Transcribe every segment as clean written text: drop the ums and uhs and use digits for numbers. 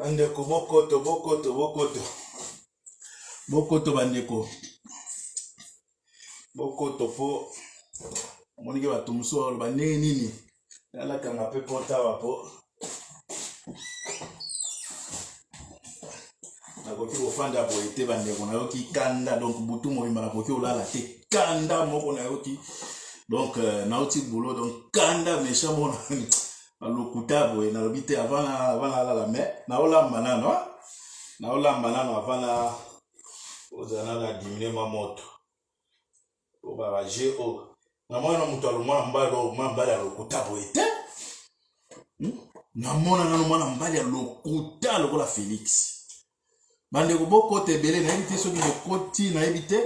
Bandeko bokoto bokoto bokoto bokoto bandeko bokoto mpo omoniki bato mosusu baloba ndenge nini nalakanga mpe potawa mpo nakoki kofanda boye te bandeko nayoki kanda donc butu mobimba nakoki kolala te kanda moko nayoki donc euh, nauti boulot donc kanda méchant moko lokuta boye nalobi te avant nalala mais naolamba nano naolamba nano avant na ozala nano na diminue mwa moto po ba jeu oyo namona moto alomwana mobali oyo mwana mobali ya lokuta boye te hmm? namona nano mwana mobali ya lokuta lokola Felix bandeko bokota ebele nayebi te soki bokoti nayebi te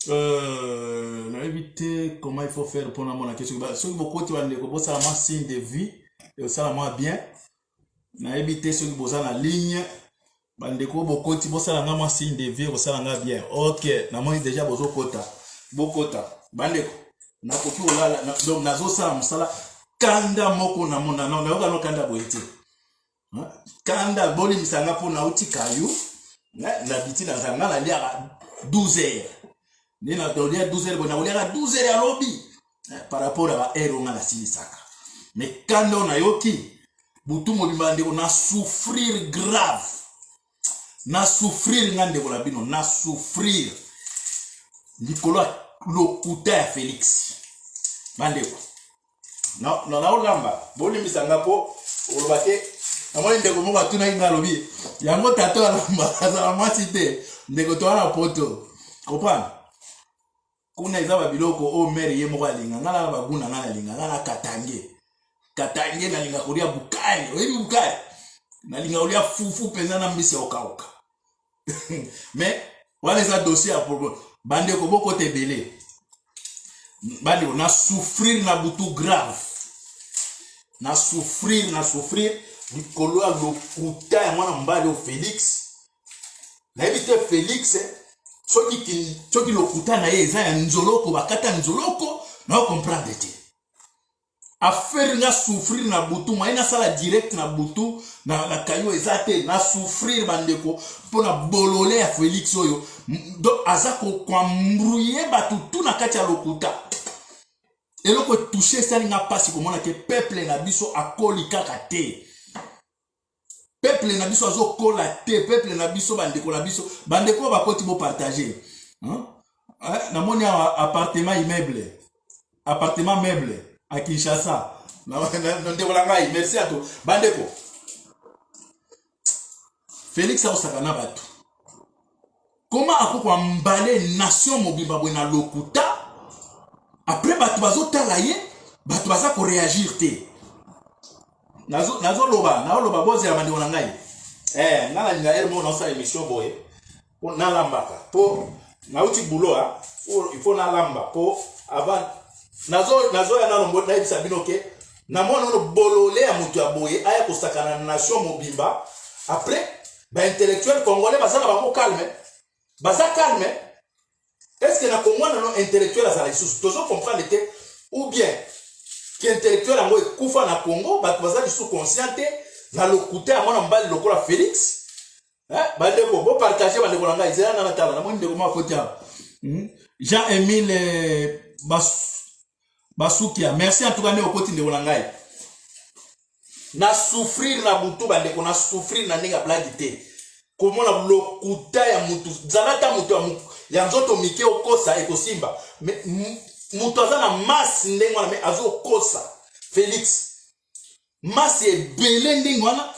euh, nayebi te comment il faut faire mpo namona ke soki bokoti bandeko bosala mwa signe de vie ekosala mwa bien nayebi te soki boza na ligne bandeko bokoti bosala nga mwa signe de vie ekosala nga bien ok namoni deja bozokota bokota bandeko nakoki kolala donc nazosala mosala kanda moko namona nayoka no kanda boye te kanda bolimbisa nga mpo nauti kayu na biti naza nga naliaka 12 heures nde nakolia 12 heures boye nakoliaka 12 heures ya lobi par rapport ya baheure oyo nga nasilisaka mais kanda oyo nayoki butu mobimba ndeko na souffrir grave na souffrir nga ndeko na bino na souffrir likolo ya lokuta ya Felix bandeko naolamba bolimbisa nga mpo oloba te namoni ndeko moko atunaki nga alobi yango tata alamba azala mwasi te ndeko toa na poto comprendre kuna eza babiloko oyo mere ye moko alinga nga na baguna nga nalinga nga na katange katange nalinga kolia bukari oyebi bukari nalinga kolia fufu mpenza na mbisi ya okauka mais wana eza dossier ya problème bandeko bokota ebele bandeko na souffrir na butu grave na souffrir na souffrir likolo ya lokuta ya mwana mobali oyo Felix nayebi te Felix soki soki lokuta na ye eza ya nzoloko bakata nzoloko na comprendre te affaire nga souffrir na butu moyen nasala direct na butu na, na kayo eza te na souffrir bandeko mpo na bolole ya Felix oyo donc aza koembrouye bato tu na kati ya lokuta eloko etouche esali nga mpasi komona ke peuple na biso akoli kaka te peuple na biso azokola te peuple na biso bandeko na biso bandeko oyo bakoti bopartage hein? Eh, namoni awa appartement immeuble appartement meuble à Kinshasa ndeko na ngai merci ato bandeko Félix akosaka na bato koma akoki koambale nation mobimba boye na lokuta après bato bazotala ye bato baza koreagir te nazoloba naoloba bozela bandeko na ngai eh, ngai nalinga ere moko naosala émission boye mpo nalambaka mpo nauti boulot ah, il faut nalamba mpo avant nazoya nano nayebisa bino ke namona nano bolole ya moto ya boye aya kosakana na nation mobimba après baintellectuel congolais baza na bango calme baza calme est ce que na congo nano intellectuel azala lisusu tozo comprendre te ou bien ki intellectuel yango ekufa na congo bato baza lisusu conscient te na lokuta ya mwana mobali lokola Félix. Eh, bandeko bopartage bandeko na ngai zela nga natala namoni ndeko moko akoti awa hmm? Jean Emile eh, Bas, Basukia merci en tout cas nde okoti ndeko na ngai na souffrir na butu bandeko na souffrir na ndenge ya blague te komona lokuta ya mutu zala ata moto ya nzoto mike okosa ekosimba moto aza na masse ndenge wana me azokosa Félix masse ebele ndenge wana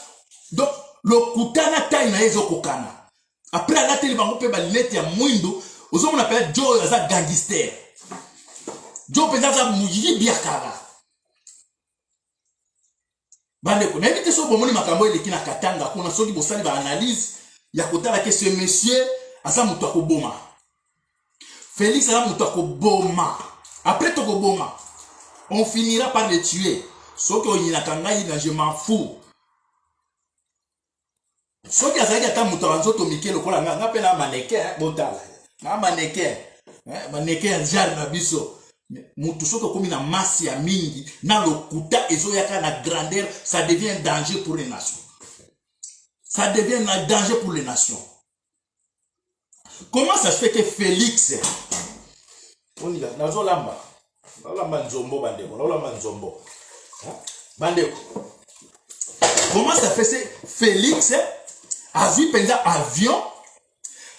donc lokuta na taille na ye ezokokana après alateli bango mpe balinete ya mwindu ozomona mpenza jo oyo aza gangster jo mpenza aza moyibi ya kala bandeko nayebi te soki bomoni makambo eleki na Katanga kuna soki bosali baanalyse ya kotala ke ce monsieur aza moto akoboma Félix aza moto akoboma après tokoboma on finira par le tuer soki oyinaka ngai na je m'en fous soki azalaki ata moto ya nzoto mike lokola nga nga mpe na mannequin botala na mannequin mannequin ya genre na biso motu soki okomi na masse ya mingi na lokuta ezoyaka na grandeur ça devient un danger pour une nation. Ça devient un danger pour les nations. Comment ça se fait que Félix nazolamba nazolamba nzombo bandeko nazolamba nzombo bandeko, comment ça fait se Félix azwi mpenza avion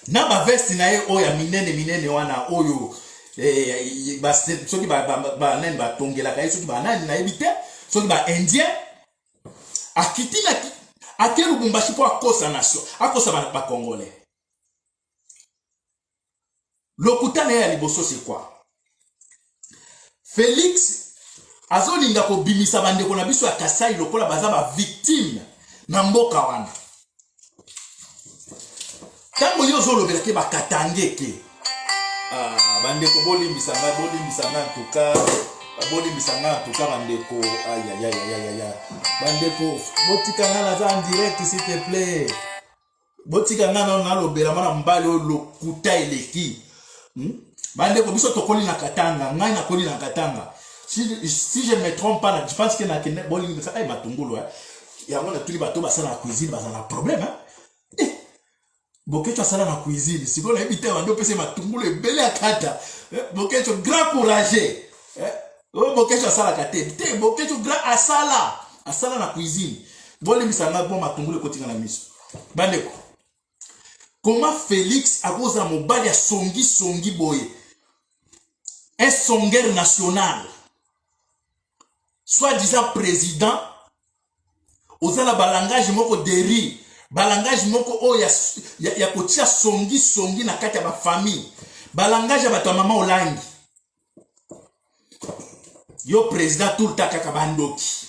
na baveste na ye oyo ya minene minene wana oyo eh, soki banani batongelaka ye, soki banani nayebi te, soki baindien, akiti na ake Lubumbashi mpo akosa nation, akosa bacongolais? Lokuta na ye ya liboso, c'est quoi? Félix azolinga kobimisa bandeko na biso ya Kasai lokola baza bavictime na mboka wana. Ntango yo ozolobela ke bakatange ke, ah, bandeko bolimbisa ngai, bolimbisa ngai ntuka, bolimbisa ngai ntuka bandeko. Ayayayayaya, bandeko, botika ngai, naza en direct, s'il te plaît, botika ngai nano nalobela mwana mobali oyo. Lokuta eleki, Bandeko, biso tokoli na Katanga, ngai nakoli na Katanga. Si je ne me trompe pas, je pense que nakende, bolimbisa. Ay, matungulu, eh. Yango natuli bato basala na cuisine, bazala na problème, hein? Eh, Bokeco asala na cuisine, sikoyo nayebi te, bando opesa matungulu ebele ya kata. Eh, Bokeco grand courageux, eh? Oyo Bokeco asalaka te te, Bokeco grand asala na cuisine. Bolimbisa ngai, bo matungulu ekotinga na miso. Bandeko, comment Félix akozala mobali ya songisongi boye, un songeur national, soi-disant président, oza na balangage moko deri, balangage moko oyo ya kotia songisongi na kati ya bafamille, balangage ya bato ya mama Olangi? Yo président, tout le temps kaka bandoki,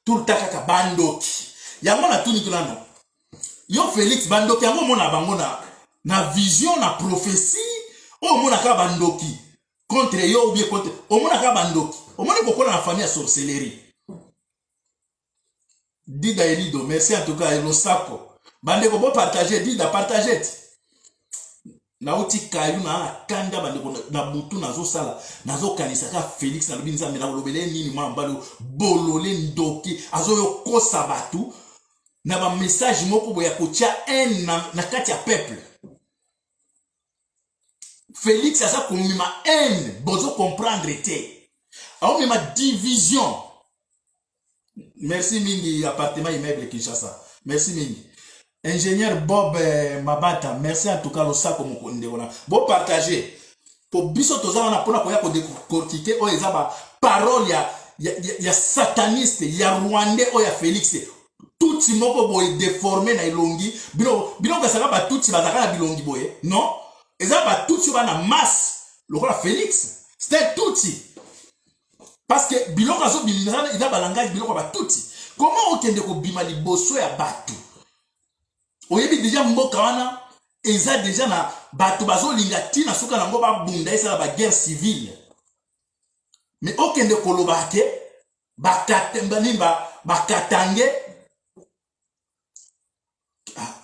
tout le temps kaka bandoki. Yango natuni nano yo Félix, bandoki yango omona bango na vision, na prophétie oyo omona kaka bandoki contre yo ou bien contre, omona kaka bandoki, omoni kokola na famille ya sorcellerie. Dida Elido, merci en tout cas, losako. Bandeko, bopartage. Dida, partage ti nauti kayu na kanda. Bandeko, na butu nazosala, nazokanisa kaka Félix. Nalobi: Nzambe, nakolobela ye nini? Mwana mobali bolole, ndoki, azoyokosa bato na bamessage moko boye ya kotia haine na kati ya peuple. Félix aza komema haine, bozo comprendre te, aomema division. Merci mingi, appartement immeuble Kinshasa, merci mingi. Ingénieur Bob Mabata, merci en tout cas, losako ndeko na bopartage. Po biso toza wana mpona koya kodécortiquer oyo eza baparole ya sataniste, ya rwandais oyo ya Félix, tutsi moko boye déformé na elongi. Bino kasaka batutsi bazalaka na bilongi boye? Non, eza batutsi oyo bana masse lokola Félix. C'est un tutsi, parce que biloko azobimisa eza balangage, biloko ya batutsi. Comment okende kobima liboso ya bato? Oyebi déjà mboka wana eza déjà na bato bazolinga ntina suka nango babunda, esala baguerre civile, mais okende koloba ke nini, bakatange,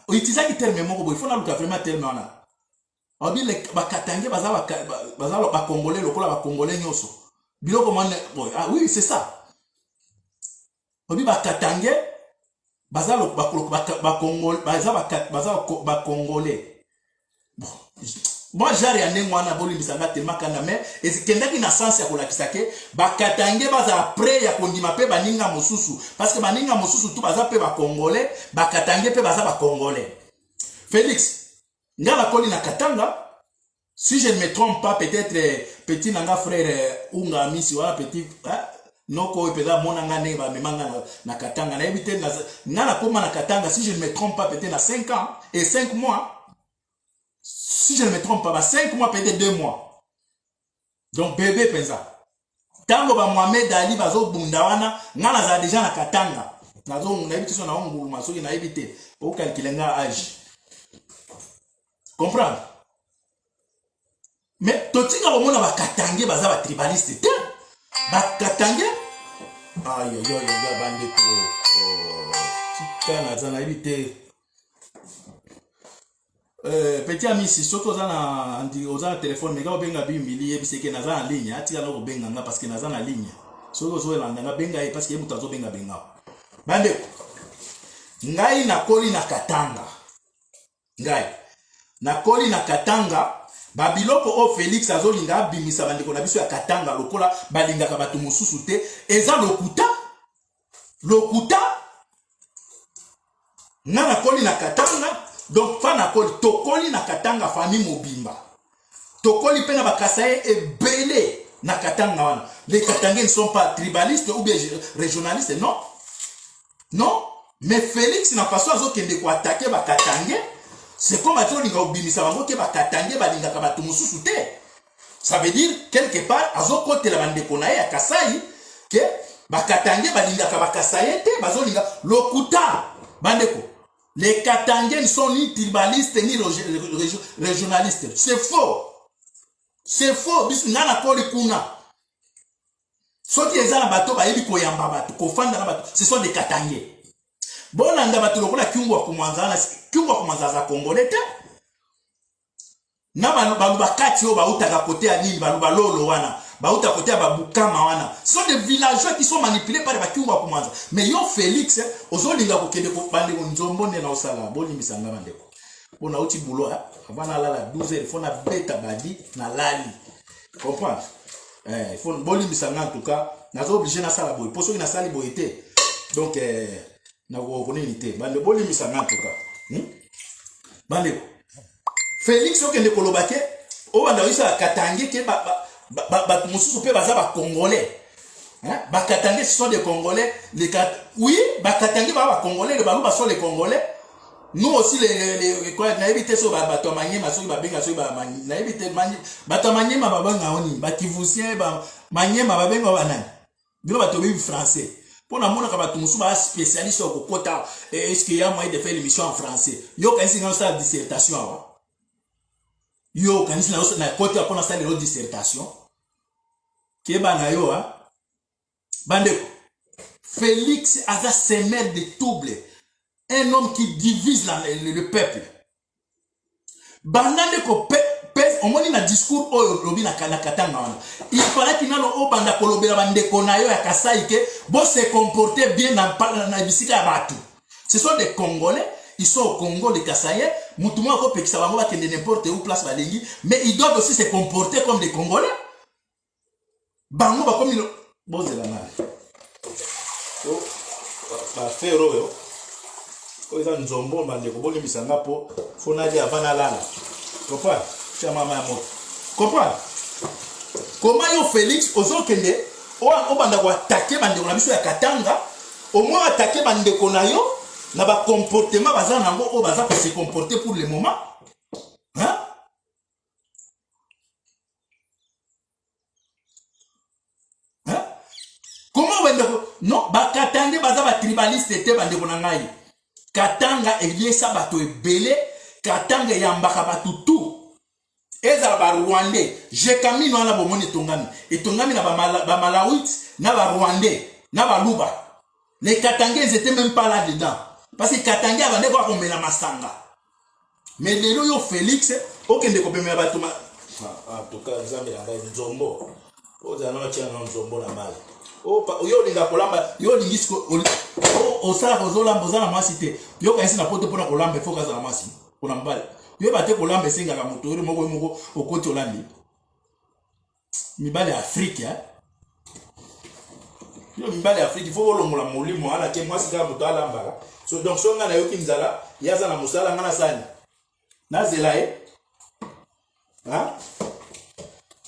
outilisaki terme moko boye, faut naluka vraiment terme wana. Abi bakatange baza bacongolais lokola bacongolais nyonso, biloko mwana boye. Ah oui, c'est ça, obi bakatange baza bacongolais. Bon, mwa genre ya ndenge wana, bolimbisa nga tellement kanda, mais ekendaki na sens ya kolakisa ke bakatange bazala prêt ya kondima mpe baninga mosusu, parce que baninga mosusu tu baza mpe bacongolais, bakatange mpe baza bacongolais. Félix, nga nakoli na Katanga, si je ne me trompe pas, peut-être petit nanga frère Unga Amisi wana, petit noko oyo mpenza amona nga ndenge bamema nga na Katanga, nayebi te. Nga nakóma na Katanga, si je ne me trompe pas, peut-être na 5 ans et 5 mois, si je ne me trompe pas, ba 5 mois, peut-être 2 mois, donc bébé mpenza. Ntango bamohamed Ali bazobunda wana, nga nazala déjà na Katanga. Nayebi te so naonguluma, soki nayebi te, ocalculer nga âge, comprendre. Mais totika komona bakatange baza batribaliste te. Bakatange, ayoyoyoyo, bandeko, oh, tika naza, nayebi te. Petit Amisi, soki oza na telefone, meka obenga Bimbili, yebisi naza na ligne, atika na kobenga nga parce que naza na ligne. Soki ozolanda nga, benga ye parce que ye moto azobenga benga. Bandeko, Ngai nakoli na Katanga. Ngai nakoli na Katanga. Babiloko oyo Félix azolinga abimisa bandeko na biso ya Katanga lokola balingaka bato mosusu te, eza lokuta. Lokuta. Nga nakoli na Katanga, donc fa nakoli, tokoli na Katanga famille mobimba. Tokoli mpe na bakasaye ebele na Katanga wana. Les Katangais ne sont pas tribalistes ou bien régionalistes, non. Non, mais Félix na façon azokende koatake bakatangais, c'est comme azolinga kobimisa bango ke bakatangais balingaka bato mosusu te. Ça veut dire quelque part azokotela bandeko na ye ya Kasai ke bakatangais balingaka bakasaye te, bazolinga lokuta. Bandeko, les Katangais ne sont ni tribalistes ni régionalistes. C'est faux. C'est faux. Biso nga nakoli kuna. Soki eza na bato bayebi koyamba bato, kofanda na bato, ce sont des Katangais. Bolanda bato lokola Kyungu wa Kumwanza wana, Kyungu wa Kumwanza aza Congolais te. Na baluba kati oyo bautaka kote ya nini, baluba lolo wana, bauta kote ya babukama wana. Ce sont des villageois qui sont manipulés par ba Kyungu wa Kumwanza. Mais yo Félix, ozolinga kokende bandeko nzombo nde na osala, bolimbisa nga bandeko. Po nauti boulot, avant nalala 12 heures, il faut nabeta badi nalali. Comprendre? Il faut bolimbisa nga en tout cas, nazo obligé nasala boye. Po soki nasali boye te, donc nakokonini te. Bande bolimbisa nga en tout cas. Bandeko, Félix okende koloba ke obanda oyisa Katange ke bato mosusu mpe baza ba Congolais. Hein? Ba Katangais, ce sont des Congolais. Oui, ba Katangais ba ba Congolais, les Baluba sont les Congolais. Nous aussi les quoi, nayebi te so bato ya Manyema soki babenga soki nayebi te bato ya Manyema babenga oni bakivusien ba Manyema babenga banani. Bino bato boyebi français. Mpo namonaka bato mosusu baa spécialiste ya kokota. Est-ce qu'il y a moyen de faire l'émission en français? Yo kanisi nga osala dissertation awa? Yo kanisi na koti mpo nasala lelo dissertation? Keba na yo. A bandeko, Félix aza semeur de trouble, un homme qui divise le peuple. Banda nde kope omoni na discours oyo olobi na Katanga wana, il fallaki nano obanda kolobela bandeko na yo ya Kasai ke bose comporter bien na bisika ya bato. Ce sont des Congolais, ils sont au Congo, les Kasaïens. Mutu moko akopekisa bango bakende n'importe où place balingi, mais ils doivent aussi se comporter comme des Congolais. Bango bakomi bozela nani bafere oyo eza nzombo. Bandeko, bolimbisa nga mpo fo nalia avant nalala. Comprendre? Tia mama ya moto. Comprendre comment yo Félix ozokende obanda koatake bandeko na biso ya Katanga? Au moins atake bandeko na yo na bacomportement baza nango oyo baza kose comporter pour le moment, hein? Hein? Comment bandeko? Non, bakatange baza batribaliste te. Bandeko na ngai, Katanga eliesa bato ebele, Katanga eyambaka bato tu, ezala barwandais. Gécamines wana bomoni etongami, etongami na bamalawite, na barwandais, na baluba. Les Katangais étaient même pas là dedans parce que Katangais abandaki kaka komela masanga. Mais lelo yo Félix okende kopemela bato. En tout cas, Nzambe na ngai, nzombo ozala na tia na nzombo na mai. Yo olinga kolamba, yo olingi osalaka, ozolamba, oza na mwasi te. Yo kanisi na poto mpona kolamba ifo kazala mwasi mpona mobali. Oyeba te kolamba esengaka moto oyo moko moko okoti olambi. Mibali ya Afrike, yo mibali ya Afrike, ifo bolongola molimo wana ke mwasi kaka moto alambaka. So donc so ngai nayoki nzala, ye aza na mosala, ngai nasani nazela ye.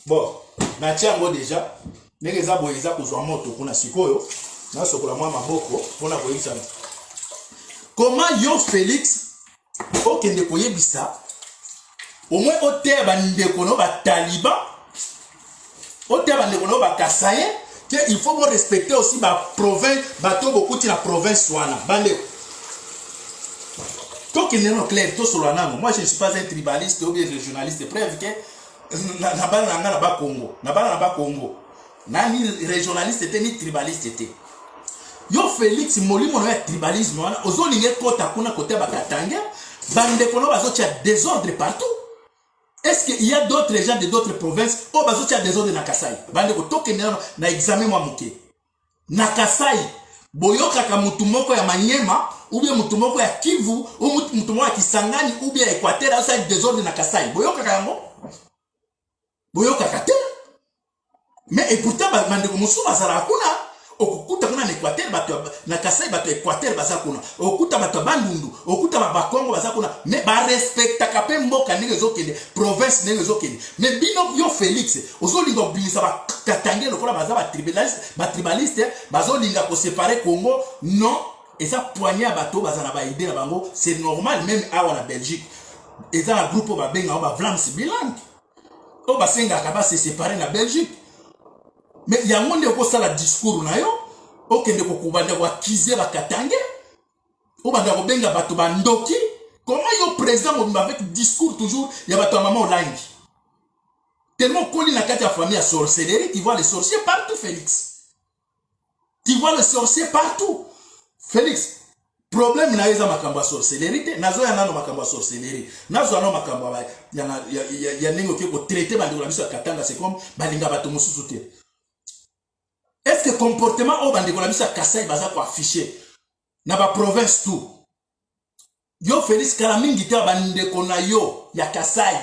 Bon, natia yango déjà ndenge eza boye, eza kozwa moto kuna. Sikoyo nasokola mwa maboko mpona koyebisa comment yo Félix okende koyebisa. Au moins oteya bandeko no bataliban, oteya bandeko no bakasaye ke il faut borespecter aussi baprovince, bato bokuti na province wana. Bandeko, tokende nano clair, tosolola nano. Moi, je ne suis pas un tribaliste ou bien régionaliste. Preuve ke na bana na nga na Bakongo, na bana na Bakongo, nani régionaliste te ni tribaliste te. Yo Félix, molimo na yo ya tribalisme wana ozolinga ekɔta kuna kote ya bakatange. Bandeko no bazotia désordre partout. Est-ce qu'il y a d'autres gens de d'autres provinces oyo bazotia désordre na Kasai? Bandeko, tokende nano na examen mwa moke na Kasai. Boyokaka mutu moko ya Manyema ou bien mutu moko ya Kivu ou mutu moko ya Kisangani ou bien ya Equateur asali desordre na Kasai. Boyokaka yango? Boyokaka te. Mais et pourtant bandeko mosusu bazalaka kuna, okokuta kuna na Equateur bato na Kasai, bato ya Equateur baza kuna, okokuta bato ya Bandundu, okokuta ba Bakongo baza kuna, mais barespectaka mpe mboka ndenge ezokende, province ndenge ezokende. Mais bino, yo Félix, ozolinga kobimisa bakatangais lokola baza batribaliste, bazolinga koséparer Congo. Non, eza poignée ya bato baza na baidées na bango, c'est normal. Même awa na Belgique, eza na groupe oyo babengaka baVlams Belang, oyo basengaka base séparer na Belgique. Mais yango nde okosala discours na yo, okende kokobanda koaccuser bakatangais, obanda kobenga bato bandoki. Comment yo président mobimba avec discours toujours ya bato ya mama Olangi, tellement okoli na kati ya famille ya sorcellerie? Tu vois les sorciers partout, Félix. Tu vois le sorcier partout, Félix. Problème na yo eza makambo ya sorcellerie te. Nazoya nano makambo ya sorcellerie, nazwa nano makambo ya ndenge okoki kotraiter bandeko na biso ya Katanga. C'est comme balinga bato mosusu te. Est ce que comportement oyo bandeko na biso ya Kasai baza koafficher na baprovince tout, yo Félix, kala mingi te, bandeko na yo ya Kasai,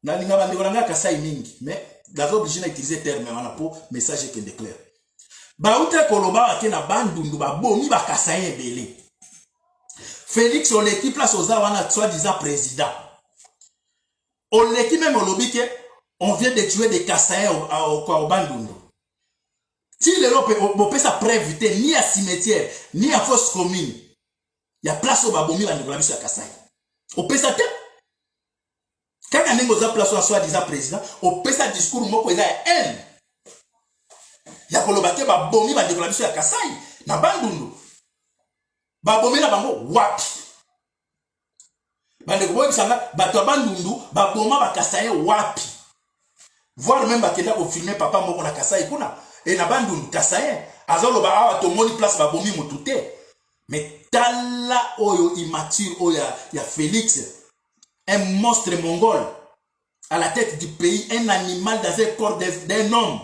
nalinga bandeko na ngai ya Kasai mingi, mais naza obligé na utiliser terme wana mpo message ekende clair, bauta koloba bake na Bandundu babomi bakasaïens ebele. Félix, oleki place oza wana, soi-disant président, oleki même olobi ke on vient de tuer des Kasaïens au Bandundu. Ti lelo bopesa preuve te, ni ya cimetière, ni ya fosse commune ya place oyo babomi bandeko na biso ya Kasai. Opesa te. Kaka ndenge oza place oyo, soi-disant président, opesa discours moko eza ya haine, ya koloba te babomi bandeko na biso ya Kasai na Bandundu. Babomi na bango wapi? Bandeko, boyebisanga, bato ya Bandundu baboma bakasaïens wapi? Voire même bakenda kofilmer papa moko na Kasai kuna e na Bandundu, kasaïen, azoloba awa tomoni place babomi motu te. Mais tala oyo immature oyo ya Félix, un monstre mongol à la tête du pays, un animal dans un corps d'un homme,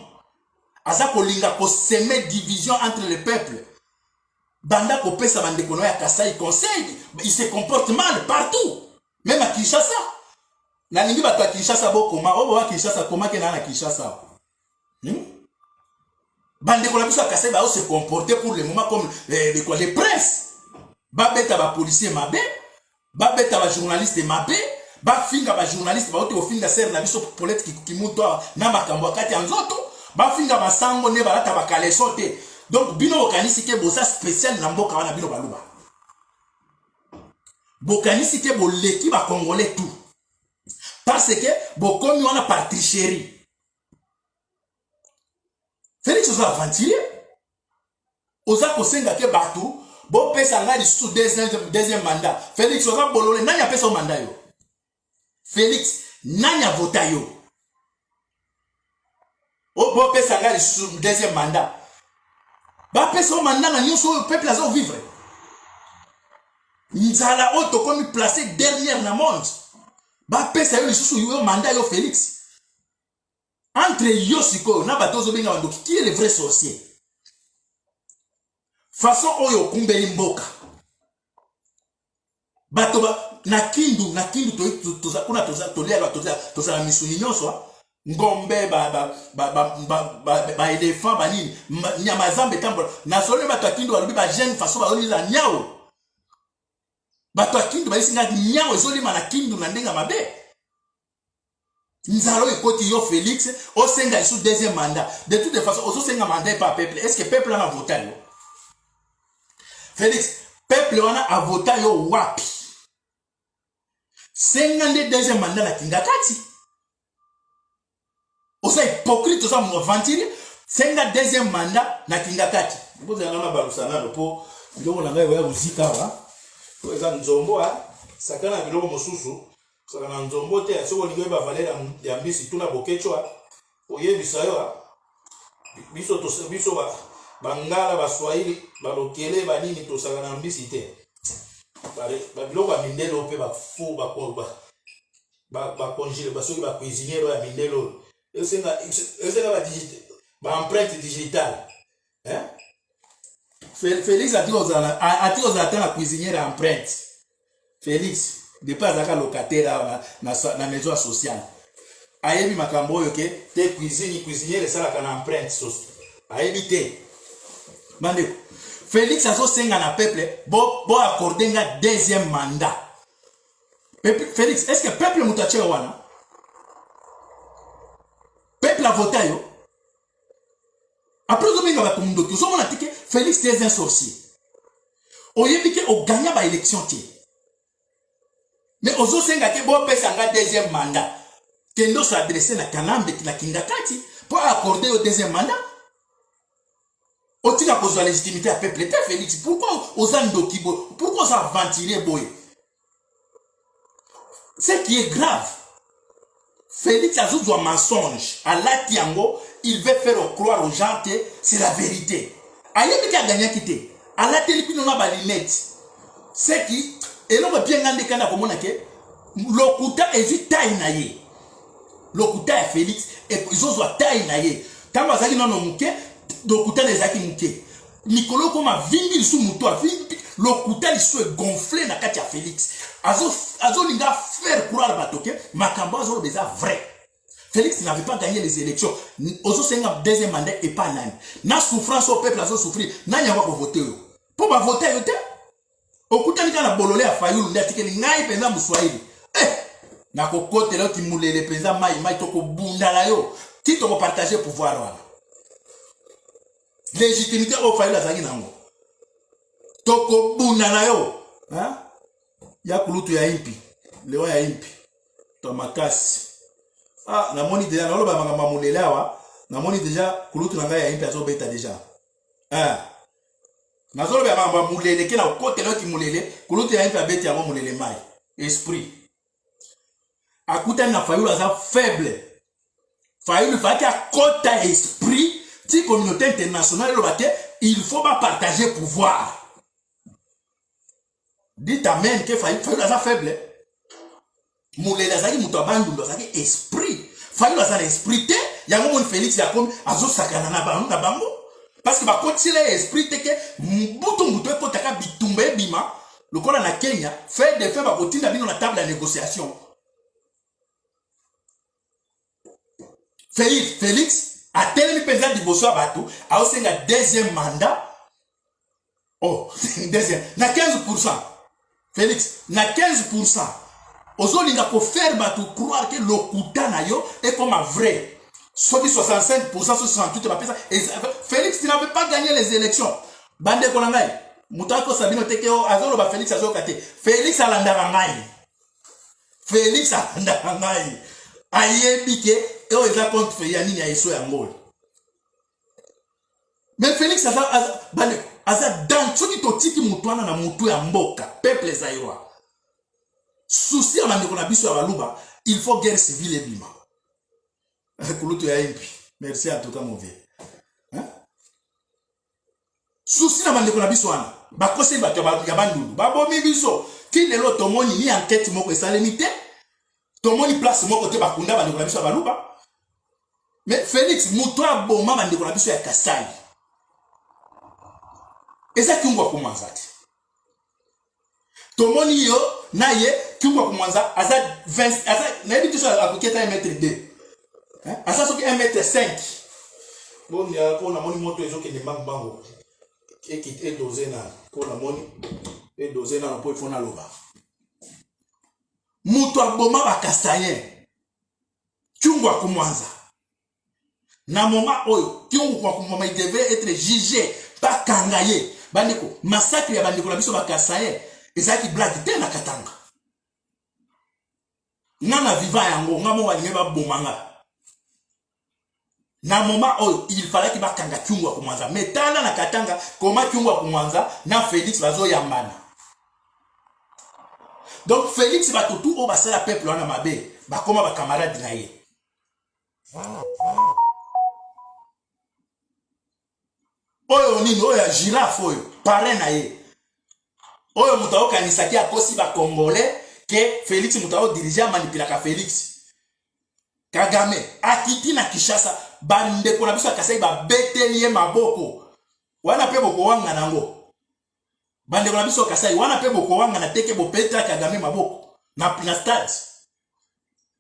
aza kolinga kosemer division entre le peuple. Banda kopesa bandeko na ya Kasai conseil. Il se comporte mal partout, même à Kinshasa. Nalingi bato ya Kinshasa bokoma oyo boya Kinshasa, komake na Kinshasa, Bandeko na biso ya Kasai bao se comporter pour le moment comme les, quoi, les princes. Babeta bapolicier mabe, babeta bajournaliste mabe, bafinga bajournaliste, bauti kofinga sœur na biso Paulette Kimuntu awa na makambo ya kati ya nzoto, bafinga basango nde balata bacaleçon te. Donc bino bokanisi ke boza spécial na mboka wana. Bino baluba bokanisi ke boleki bacongolais tout parce que bokomi wana par tricherie. Félix, oza aventurier. Oza kosenga ke bato bopesa ngai lisusu deuxième mandat. Félix, oza bolole. Nani apesa yo mandat? Yo Félix, nani avota yo bopesa ngai lisusu deuxième mandat? Bapesa yo mandat na nyonso oyo peuple aza kovivre, nzala oyo tokomi place dernière na monde, bapesa yo lisusu yo mandat? Yo Félix, entre yo sikoyo na bato ozobenga bandoki, qui est le vrai sorcier? Façon oyo okumbeli mboka, bato na Kindu, na Kindu kuna toliaka, tozala misuni nyonso, ngombe, baéléphant, banini, nyama ya zamba etambola. Nasolo bato ya Kindu balobi bajeune façon bazolila nyao. Bato ya Kindu bayesi ngai nyao ezolima na Kindu na ndenge ya mabe. Nzala oyo ekoti, yo Félix osenga lisusu deuxième mandat. De toute façon, ozosenga mandat epa peuple. Est ce que peuple wana avota yo, Félix? Peuple wana avota yo wapi? Senga nde deuxième mandat na kinga kati. Oza hypocrite, oza aventurier. Senga deuxième mandat na kinga kati. Bozala na balusa nano mpo biloko na ngai oya kozika awa po eza nzombo. Saka na biloko mosusu, saka na nzombo te. Soki olingi oyeba valeur ya mbisi, tuna bokecwa, oyebisa yo. Biso, biso bangala, baswahili, balokele, banini, tosaka na mbisi te. Babiloko ya mindele oyo mpe bafu bacongeler, soki bacuisinier oyo ya mindele oyo esenga baempreinte digitale. Félix atiki kozala atiki kozala ata na cuisinière ya empreinte. Félix depuis azalaka locataire awa na maison ya sociale, ayebi makambo oyo ke te cuisine, cuisinière esalaka na empreinte soso ayebi te. Bandeko, Félix azosenga na peuple bo accorde nga deuxième mandat. Félix, est ce que peuple moto atie wana? Peuple avota yo? Après ozobenga bato ndoki. Ozomona te ke Félix te un sorcier? Oyebi ke oganya baélection te, mais ozosenga ke bopesa nga deuxième mandat. Kende os'adresse na Kanambe na Kingakati mpo accorde yo deuxième mandat. Otika kozwa légitimité ya peuple te. Félix, pourquoi oza ndoki boye? Pourquoi oza aventurier boye? Ce qui est grave, Félix azozwa mensonge, alati yango, il veut faire croire aux gens que c'est la vérité. Ayebi te aganyaki te, alateli bino na balunettes. Ce qui eloko epie nga nde kanda komona ke lokuta ezwi taille na ye. Lokuta ya Félix ezozwa taille na ye. Ntango azalaki nano moke, lokuta na ezalaki moke. Mikolo okoma vimbi lisusu, moto avimbi, lokuta lisusu egonfle na kati ya Félix. Azolinga faire croire bato ke makambo azoloba eza vrai. Félix n'avait pas gagné les élections. Ozosenga deuxième mandat epa nani? Na souffrance oyo peuple azosouffrir, nani yango akovote yo? Mpo bavote yo te, okutani kaka na bolole ya Fayulu nde atikeli ngai mpenza moswahili. Eh, nakokotela yo kimulele mpenza mai mai, tokobundala yo ti tokopartage pouvoir wana. Légitimité oyo Fayulu azalaki nango, tokobunda na yo. Ya kulutu ya impi, lewa ya impi to makasi. Ah, namoni deja naloba makambo ya molele awa, namoni deja kulutu na ngai ya impi azobeta deja. Ah. Nazoloba makambo ya molele ke na kokotela yoki molele, kulutu ya impi abeti yango molele mai. Esprit akutani na Fayulu, aza faible. Fayulu faki akota esprit ti communauté internationale eloba te il faut bapartager pouvoir. Dites amen ke Fayulu aza faible. Molele azalaki moto ya Bandundu, azalaki esprit. Fayulu aza na esprit te. Yango moni Félix akomi azosakana na bango parce que bakotisela ye esprit te ke mbutu mbutu ekotaka bitumba ebima lokola na Kenya. Fait de fait, bakotinda bino na table ya négociation. Félix atelemi mpenza liboso ya bato, aosenga deuxième mandat. Oh, deuxième na 15. Félix, na 15, ozolinga kofaire bato croire ke lokuta na yo ekoma vrai. Soki 65, 68 bapesa Félix, tu n'avais pas gagné les élections. Bandeko na ngai, moto akosa bino te ke azoloba Félix azoyoka te. Félix alandaka ngai, Félix alandaka ngai, ayebi ke oyo eza contre ya nini ya eso yango. Mais Félix aza, bandeko, aza dan. Soki totiki motu wana na motu ya mboka, peuple zaïrois, souci ya bandeko na biso ya baluba, il faut guerre civile ebima. Kulutu ya impi, merci en tout cas, mon vieux, hein? Souci na bandeko na biso wana, bakoseli bato ya Bandundu, babomi biso ti lelo. Tomoni ni enquête moko esalemi te, tomoni place moko te bakunda bandeko na biso ya baluba. Mais Félix, moto aboma bandeko na biso ya Kasai eza Kyungu wa Kumwanza te. Tomoni yo na ye. Kyungu wa Kumwanza aza, aza, nayebi te so akoki ata 1 mètre 2, aza soki 1 mètre 5. Bonia mpo namoni moto ezokende mbangu mbangu, edose nano mpo namoni edose nano mpo ifo naloba. Moto aboma bakasaïens, Kyungu wa Kumwanza. Na moment oyo, Kyungu wa Kumwanza, il devait être jugé, bakanga ye. Bandeko, massacre ya bandeko na biso bakasaïens ezalaki blague te na Katanga. Nga na viva yango, nga moko balingi baboma nga. Na moment oyo, il fallaki bakanga Kyungu wa Kumwanza. Mais tala na Katanga koma Kyungu wa Kumwanza na Félix bazoyambana. Donc Félix, bato tu oyo basala peuple wana mabe bakóma bacamarade na ye. Oyo nini, oyo ya girafe, oyo parrain na ye, oyo moto aokanisaki akosi bacongolais ke Félix moto aodirige, amanipulaka Félix. Kagame akiti na Kinshasa, bandeko na biso ya Kasai babeteli ye maboko. Wana mpe bokowangana yango. Bandeko na biso Kasai, wana mpe bokowangana te ke bopeta Kagame maboko na stade.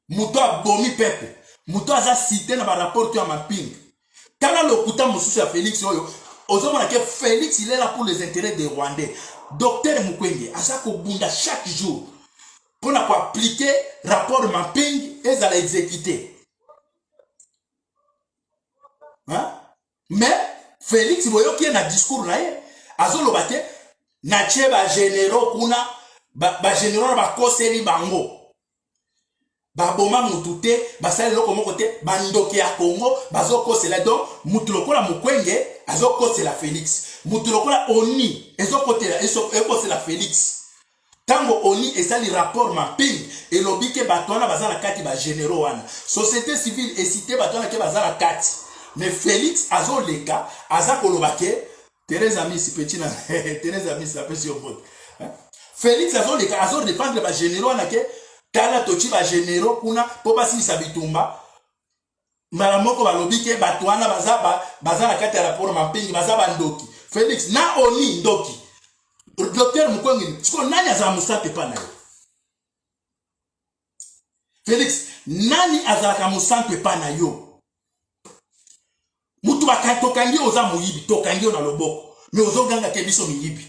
Moto abomi peuple, moto aza cité na barapport to ya mapping. Tala lokuta mosusu ya Félix oyo ozomona ke Félix il est là pour les intérêts des Rwandais. Docteur Mukwege aza kobunda chaque jour mpona koappliquer rapport mapping ezala exécuté. Hein? Mais Félix boyoki ye na discours na ye azoloba te natie bagénéraux kuna, bagénéraux na bakoseli bango, baboma mutu te, basala eloko moko te, bandoki ya Congo bazokosela. Donc mutu lokola Mukwenge azokosela Félix, mutu lokola Oni ezokosela Félix. Ntango Oni esali rapport mapping, elobi ke bato wana baza na kati, bagénéraux wana, société civile ecité bato wana ke baza na kati. Mais Félix azoleka, aza koloba ke Thérèse Amisi peti na Thérèse Amisi apesi yo mbote. Félix azoleka, azodéfendre bagénéraux wana ke tala, toti bagénéraux kuna mpo basilisa bitumba. Mbala moko balobi ke bato wana baza na kati ya rapport mapping, baza bandoki. Félix na Oni ndoki, docteur Mukwege. Sikoyo nani azala mosantu epa na yo, Félix? Nani azalaka mosantu epa na yo? Mutu tokangi yo, oza moyibi, tokangi yo na loboko, mais ozoganga ke biso miyibi.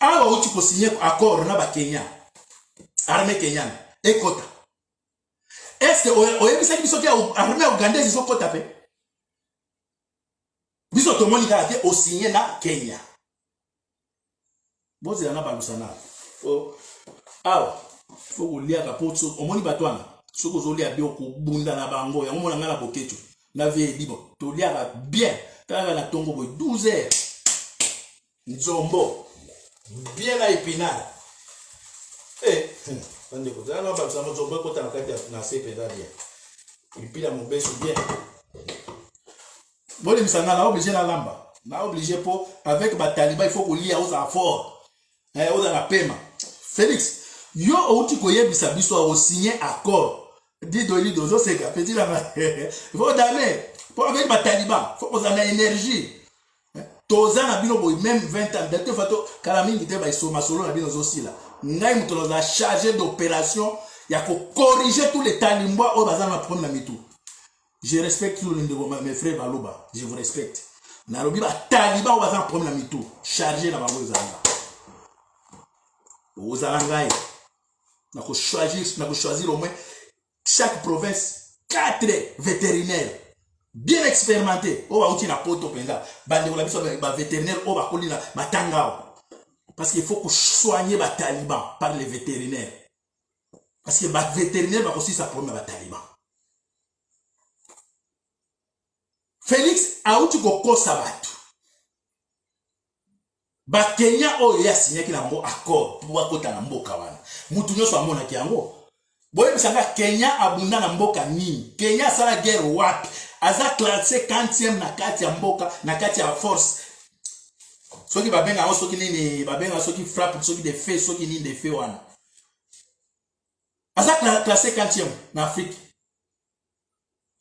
Awa outi kosigner accord na Bakenya, armée kenyane ekota. Est-ce oyebisaki biso ke armée ougandaise ezokota mpe? Biso tomoni kaka te osigner na Kenya. Bozela na balusana awa, fo koliaka mpo omoni bato wana, soki ozolia bien, okobunda na bango. Yango mona ngai na Bokeco na vie edibo, toliaka bien. Talaka na ntongo boye, 12 heures, nzombo bien na épinard. Eh, bandeko, zala na balusa, nzombo ekota na kati na se mpenza bien, pilipili ya mobesu bien. Bolimisa nga, na obligé nalamba, na obligé mpo avec bataliba il faut kolia, ozala fort, ozala pema. Félix, yo outi koyebisa biso osigner accord. Dido lido ozoseka, petit nanga, il faut dame mpo avec bataliban faut kozala na énergie. Toza na bino boye même 20 ans date fa to kala mingi te, masolo na bino ozosila. Ngai moto naza chargé d'opération ya kocorriger tous les talimbwa oyo baza na problème na mitu. Je respecte tous les ndeko, mes frères Baluba, je vous respecte. Nalobi bataliba oyo baza na problème na mitu, chargé na bango ezalanga, ozala ngai nakochoisir au moins chaque province quatre vétérinaires bien expérimenté oyo bauti na Poto mpenza, bandeko na biso bavétérinaire oyo bakoli na batanga awa, parce qu'il faut kosoigner bataliban par les vétérinaires, parce que bavétérinaire bakosilisa problème ya bataliban. Félix auti kokosa bato. Bakenya oyo ye asinyaki na bango accord mpo bakota na mboka wana, mutu nyonso amonaki yango. Boyebisanga, Kenya abunda na mboka nini? Kenya asala guerre wapi? Aza classé quantième na kati ya mboka, na kati ya force, soki babenga yango soki nini, babenga soki frappe, soki de fait, soki nini de fait wana. Aza classé quantième na Afrique.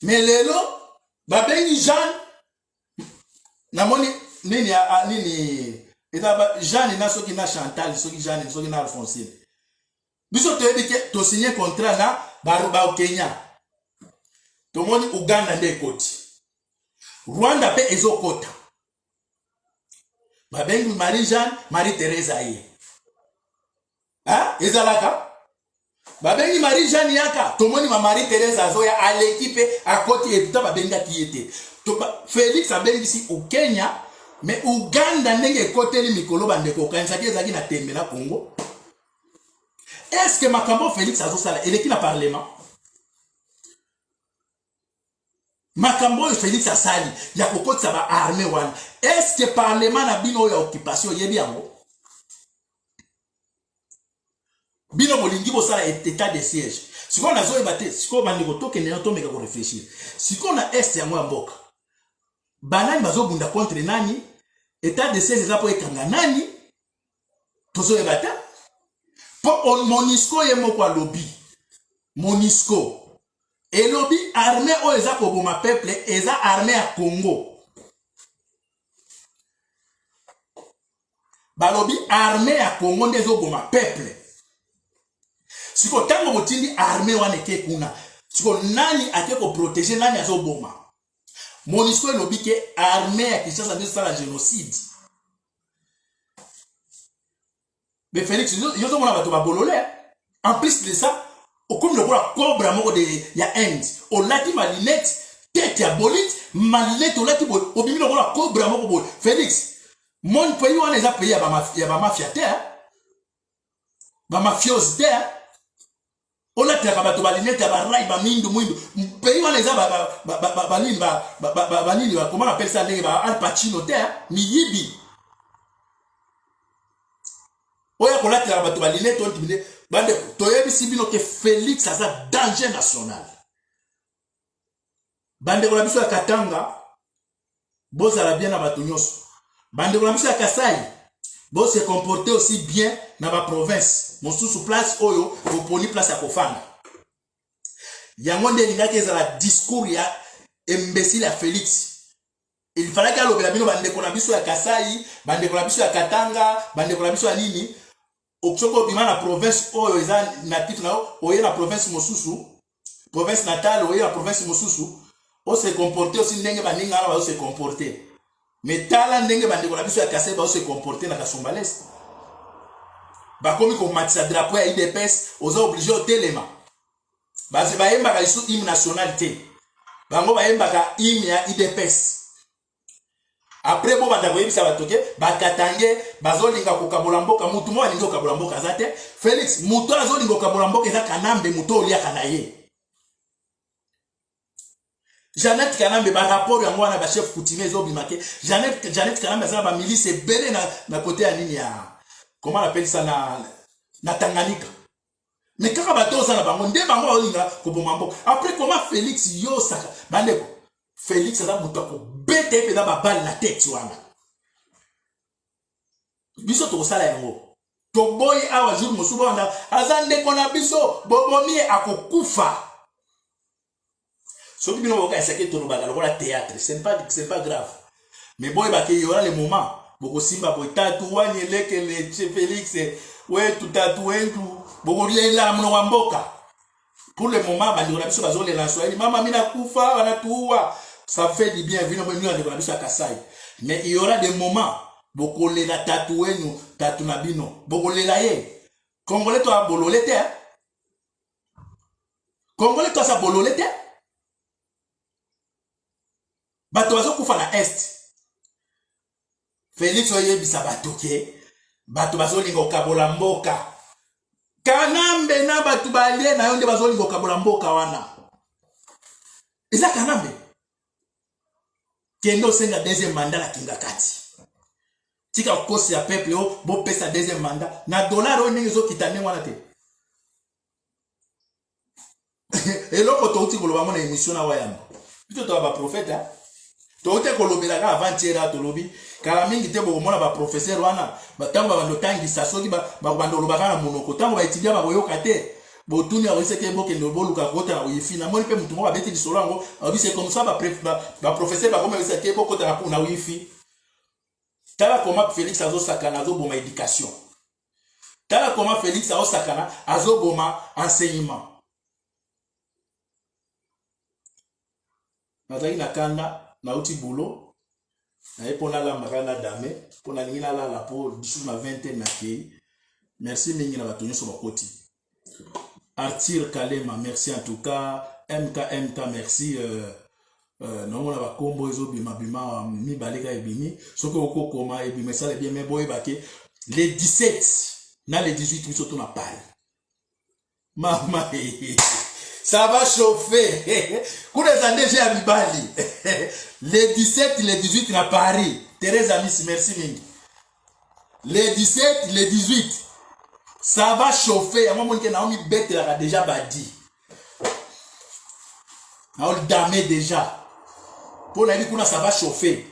Mais lelo babengi Jeanne, namoni nini nini eza Jeanne na soki na Chantal, soki Jeanne, soki na Alphonsine. Biso toyebi ke tosigner contrat na Bakenya, tomoni Uganda nde ekoti, Rwanda mpe ezokota. Babengi Marie Jeanne, Marie Therese aye. Ezalaka babengi Marie Jeanne yaka, tomoni ma Marie Therese azoya, aleki mpe akoti eputa. Babengaki ye te. Félix abengisi Okenya, mais Uganda ndenge ekoteli mikolo, bandeko, okanisaki ezalaki na tembe na Congo. Est ce que makambo Félix azosala eleki na parlement? Makambo oyo Félix asali ya kokotisa baarmée wana, est ce que parlement na bino oyo ya occupation oyebi yango? Bino bolingi bosala état de siège. Sikoyo nazoyeba te. Sikoyo bandeko, tokende na tomeka koréfléchir. Sikoyo na est yango ya mboka, banani bazobunda contre nani? État de siège eza mpo ekanga nani? Tozoyeba te, mpo Monusco ye moko alobi, Monusco elobi armée oyo eza koboma peuple eza armée ya Congo. Balobi armée ya Congo nde ezoboma peuple. Siko ntango botindi armée wana eke kuna, siko nani ake koprotege, nani azoboma? Monusco elobi ke armée ya Kinshasa nde ezosala génocide. Mais Félix, yo ozomona bato babolole. En plus de ça, okomi lokola cobra moko de ya Inde, olati malinete, tete ya bolite, malinete olati boye, obimi lokola cobra moko boye. Félix, mon pays wana eza pays ya bamafia te, bamafiose te. Olatelaka bato balinete ya barai, bamindu mwindu. Pays wana eza banini, banini, comment appelle ça, ndenge ba Al Pacino te, miyibi oyo akolatelaka bato balinete oyo. Bine bandeko, toyebisi bino ke Félix aza danger national. Bandeko na biso ya Katanga, bozala bien na bato nyonso. Bandeko na biso ya Kasai, bose comporter aussi bien na baprovince mosusu, place oyo boponi place ya kofanda. Yango nde elingaki ezala discours ya imbécile ya Félix. Il fallait alobela bino, bandeko na biso ya Kasai, bandeko na biso ya Katanga, bandeko na biso ya nini. Soki obima na province oyo eza natif na yo, oye na province mosusu, province natale, oye na province mosusu, ose comporte aussi ndenge baninga wana bazose comporte. Mais tala ndenge bandeko na biso ya Kasai bazose comporte na Kasumbalesa. Bakomi komatisa drapeau ya UDPS, oza obligé otelema. Bayembaka lisusu hymne national te, bango bayembaka hymne ya UDPS. Après bobanda koyebisa bato ke bakatange bazolinga kokabola mboka. Mutu moko alingi kokabola mboka aza te. Félix, moto azolinga kokabola mboka eza Kanambe, moto oliaka na ye, Jeannette Kanambe. Barapport yango wana, bachef coutumier ezobima ke Jeannette Kanambe aza na bamilice ebele na côté ya nini, ya comment appelle ça, na Tanganyika. Mais kaka bato oza na bango nde bango baolinga koboma mboka. Après, comment Félix yo osaka? Bandeko, Félix aza moto akobeta ye mpenza babale na tete wana. Biso tokosala yango, toboyi awa. Jour mosusu bawanda aza ndeko na biso, bobomi ye, akokufa. Soki bino bokanisaki tolobaka lokola théâtre, ce n'est pas grave. Mais boyebake yora le moment bokosimba boye tatu wani elekele Félix wetu, tatu wentu, bokolela monoko ya mboka. Pour le moment, bandeko na biso bazolela na Swahili: "Mama, mina kufa, banatuua." Ça fait du bien, bino bino bandeko na biso ya Kasai. Mais il y aura des moments bokolela tatu wenu, tatu na bino, bokolela ye. Congolais to abolole te, Congolais to aza bolole te. Bato bazokufa na Est, Félix oyebisa bato ke bato bazolinga kokabola mboka. Kanambe na bato balie na yo nde bazolinga kokabola mboka wana. Eza Kanambe. Kende osenga deuxième mandat na kinga kati. Tika kokosi ya peuple oyo. Bopesa deuxième mandat na dollar oyo ndenge ezokita ndenge wana te. Eloko touti koloba ngo na émission na wayamba, biso toya baprophète, touti kolobelaka avant-hier, tolobi kala mingi te bokomona baprofesseur wana, ntango babanda otangisa, soki bakobanda olobaka na monoko, ntango baétudiant bakoyoka te, botuni akoyisaki bokende boluka kota na wifi. Namoni mpe motu moko abeti lisolo yango, alobi c'est comme ça baprofesseur bakoma yebisaki bokota na wifi. Tala koma Félix azosakana, azoboma éducation. Tala koma Félix azosakana, azoboma enseignement. Nazalaki na kanda, nauti boulot, naye mpo nalamba kaka na dame, mpo nalingi nalala, mpo lisusu na 20 nakei. Merci mingi na bato nyonso bakoti. Arthur Kalema, merci en tout cas. MKMK, merci. Naomona bakombo ezobimabima mibale kaka ebimi. Soki okokoma ebima, esala bien. Mais boyeba ke le 17 na le 18, biso to na Paris, mama, ça va chauffer kuna. Eza nde jeu ya mibali. Le 17, le 18 na Paris. Thérèse Amisi, merci mingi. Le 17, le 18, ça va chauffer. Yango monike naomi betelaka déjà, badi naodame déjà mpo nayebi kuna ça va chauffer.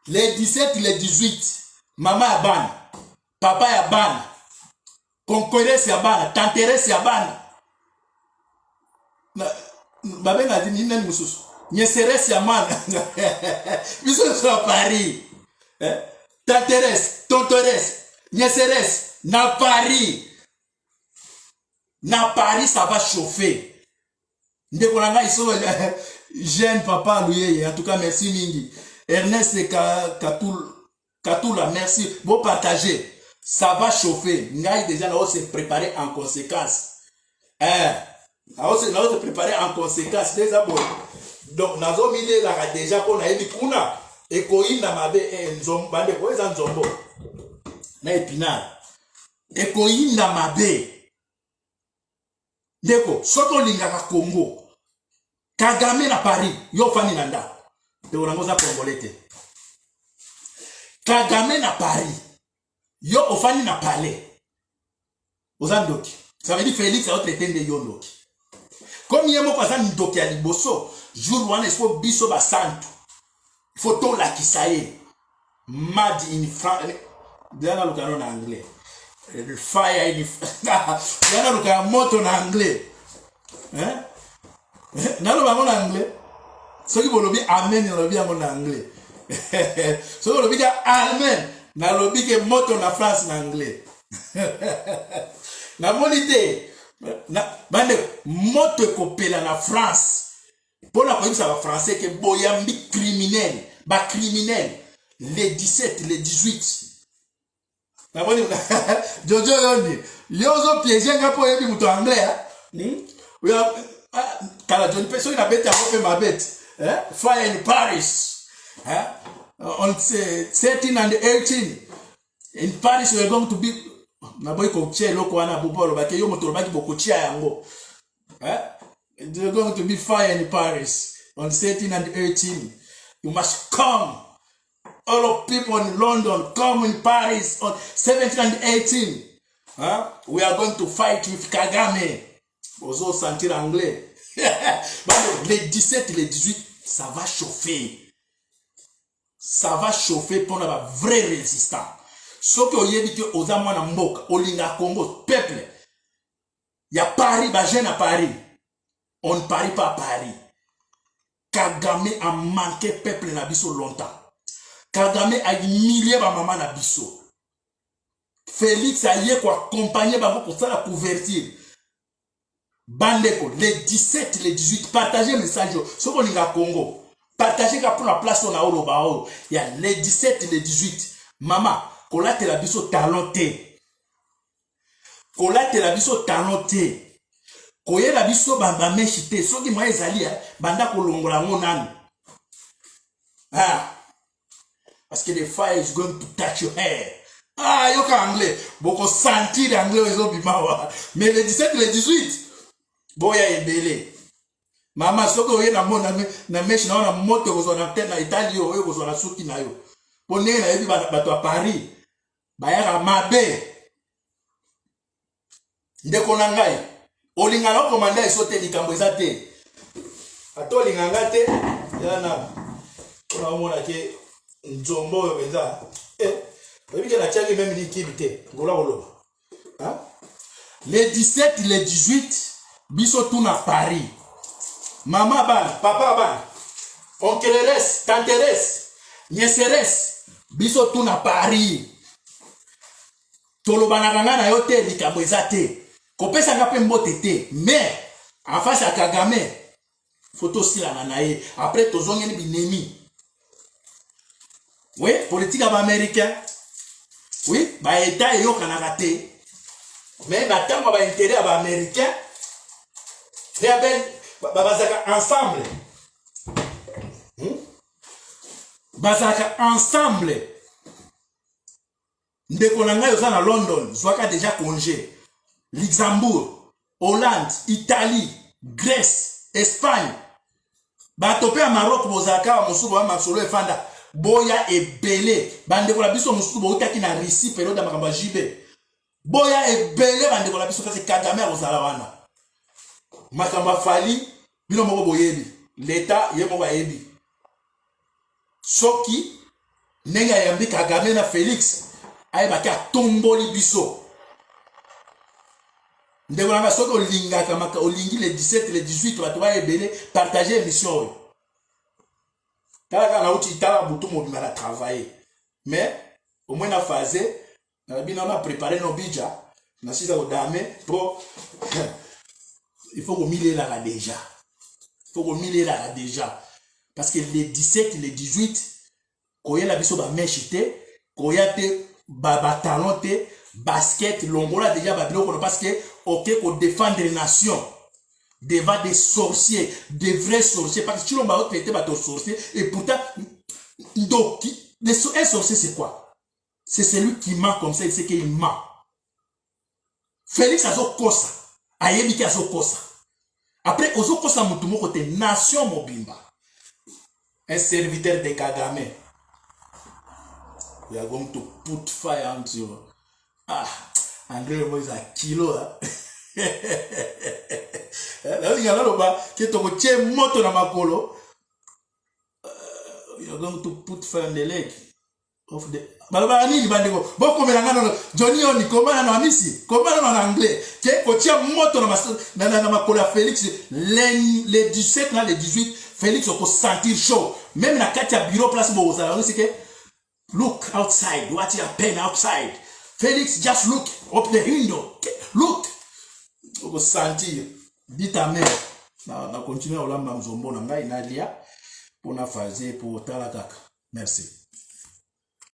Le 17, le 18, mama ya bana, papa ya bana, konkorese ya bana, tanterese ya bana, babengaka nini, nani mosusu, nyeserese ya mana, biso nyonso ya Paris, eh? Tanterese. Tontones, nièceres, na Paris, na Paris ça va chauffer. Ndeko na ngai solo jeune papa Luyeye, en tout cas merci mingi. Ernest Katula, merci. Bon partager. Ça va chauffer. Ngai déjà là se préparer en conséquence. Eh, là se préparer en conséquence déjà bon. Donc nazo milelaka déjà mpo nayebi kuna ekoyinda mabe. Eh, nzombo, bandeko, eza nzombo na épinard, ekoyinda mabe. Ndeko, soki olingaka Congo, Kagame na Paris, yo ofandi na ndako, ndeko nango oza Congolais te. Kagame na Paris, yo ofandi na palais, oza ndoki. Ça veut dire Félix aotraiter nde yo ndoki, comme ye moko aza ndoki ya liboso. Jour wana espo biso basantu, faut tolakisa ye mad in France. Naluka no na anglais, fire in, naluka ya moto na anglais. Naloba yango na anglais. Soki bolobi amen, nalobi yango na anglais. Soki bolobi ka amen, nalobi ke moto na France na anglais. Namoni te, bandeko, moto ekopela na France mpona koyebisa Bafrançais ke boyambi criminel, bacriminel. Le 17, le 18, namoni Jojo Yondi, yo ozopiéger nga mpo oyebi moto anglais. Kala Joni mpe soki nabeti yango mpe mabeti. Fire in Paris on 13 and 18 in Paris, we are going to be. Naboyi kotia eloko wana bobo alobaki, yo moto olobaki bokotia yango. There's going to be fire in Paris on 13 and 18. You must come. All of people in London, come in Paris on 17 and 18. Huh? We are going to fight with Kagame. Ozo sentir anglais. Les 17 et les 18, ça va chauffer. Ça va chauffer pour un vrai résistant. Soki oyebi ke oza mwana mboka, olinga Congo, peuple ya Paris, bajeune à Paris, on ne parie pas à Paris. Kagame a manqué peuple na biso longtemps. Kagame a humilié bamama na biso. Félix aye koaccompagner bango kosala couverture. Bandeko, le 17, le 18, partage message oyo. Soki olinga Congo, partage ka mpona place oyo na oloba oyo ya le 17, le 18. Mama, kolatela biso talon te, kolatela biso talon te, koyela biso bamèches te. Soki mwa ezali, banda kolongola yango nanu. Ah, parce que the fire is going to touch your hair. Ah, yoka anglais, bokosentir anglais oyo ezobima wa. Mais le 17, le 18, boya ebele. Mama, soki oye na mèche na yo na moto, ekozwa na te na etali yo, oyo ekozwa na suki na yo, mpo ndenge nayebi bato ya Paris bayaka mabe. Ndeko na ngai, olingana okomanda eso te, likambo eza te. Ata olinga nga te, eza na mpona omona ke nzombo oyo mpenza. Oyebi ke natiaki même likibi te ngola koloba. Le 17, le 18, biso tuna Paris. Mama bana, papa bana, oncleres, tanteres, nièceres, biso tuna Paris. Tolobanaka nga na yo te, likambo eza te, kopesanga mpe mbote te, mais en face ya Kagame, faut tosilana na ye. Après tozongeli binemi. Oui, politique ya Baaméricain, oui, baétat eyokanaka te, mais na ntango ya baintérêt ya Baaméricain, bazalaka ensemble. Bazalaka ensemble. Ndeko na ngai, oza na London, zwaka déjà congé. Luxembourg, Hollande, Italie, Grèce, Espagne, bato mpe ya Maroc, bozalaka awa, mosusu boya masolo efanda, boya ebele. Bandeko na biso mosusu boutaki na Russie, période ya makambo ya JB, boya ebele, bandeko na biso, kasi Kagame akozala wana. Makambo afali, bino moko boyebi, leta ye moko ayebi. Soki ndenge ayambi Kagame na Félix, ayebaki atomboli biso. Ndeko nanga, soki olingaka maka, olingi le 17, le 18, bato baya ebele, partage émission oyo. Tala kaka, nauti tala butu mobima na travailler, mais Au moins na phase nalobi nano na prépare no bija nasisa kodame mpo il faut komilelaka déjà, il faut komilelaka déjà, parce que le 17, le 18, koyela biso bamèches te, koya te, batalon te, basket longola déjà babiloko no, parce que oke kodéfendre nation devant des sorciers, des vrais sorciers, parce que Tshilombo aotraite bato sorcier. Et pourtant ndoki, un sorcier, c'est quoi? C'est celui qui ment comme ça, il sait qu'il ment. Félix azokosa, ayebi ke azokosa. Après ozokosa motu moko te, nation mobimba. Un serviteur de Kagame, we are going to put fire onto you. Ah, André mo eza kilo. Nalinga naloba ke tokotie moto na makolo. We are going to put fire on the leg of the, balobaka nini? Bandeko, bokomela nga nono. Joni oni koma nano, Amisi koma nano na anglais ke kotia moto na makolo ya Félix le 17 na le 18. Félix okosentir chaud même na kati ya bureau, place bokozala yango sike. Look outside, what happen outside. Félix, just look up the window, look, okosentir. Dit ta mère na continue kolamba nzombo na ngai, nalia mpo na phase mpo tala kaka. Merci.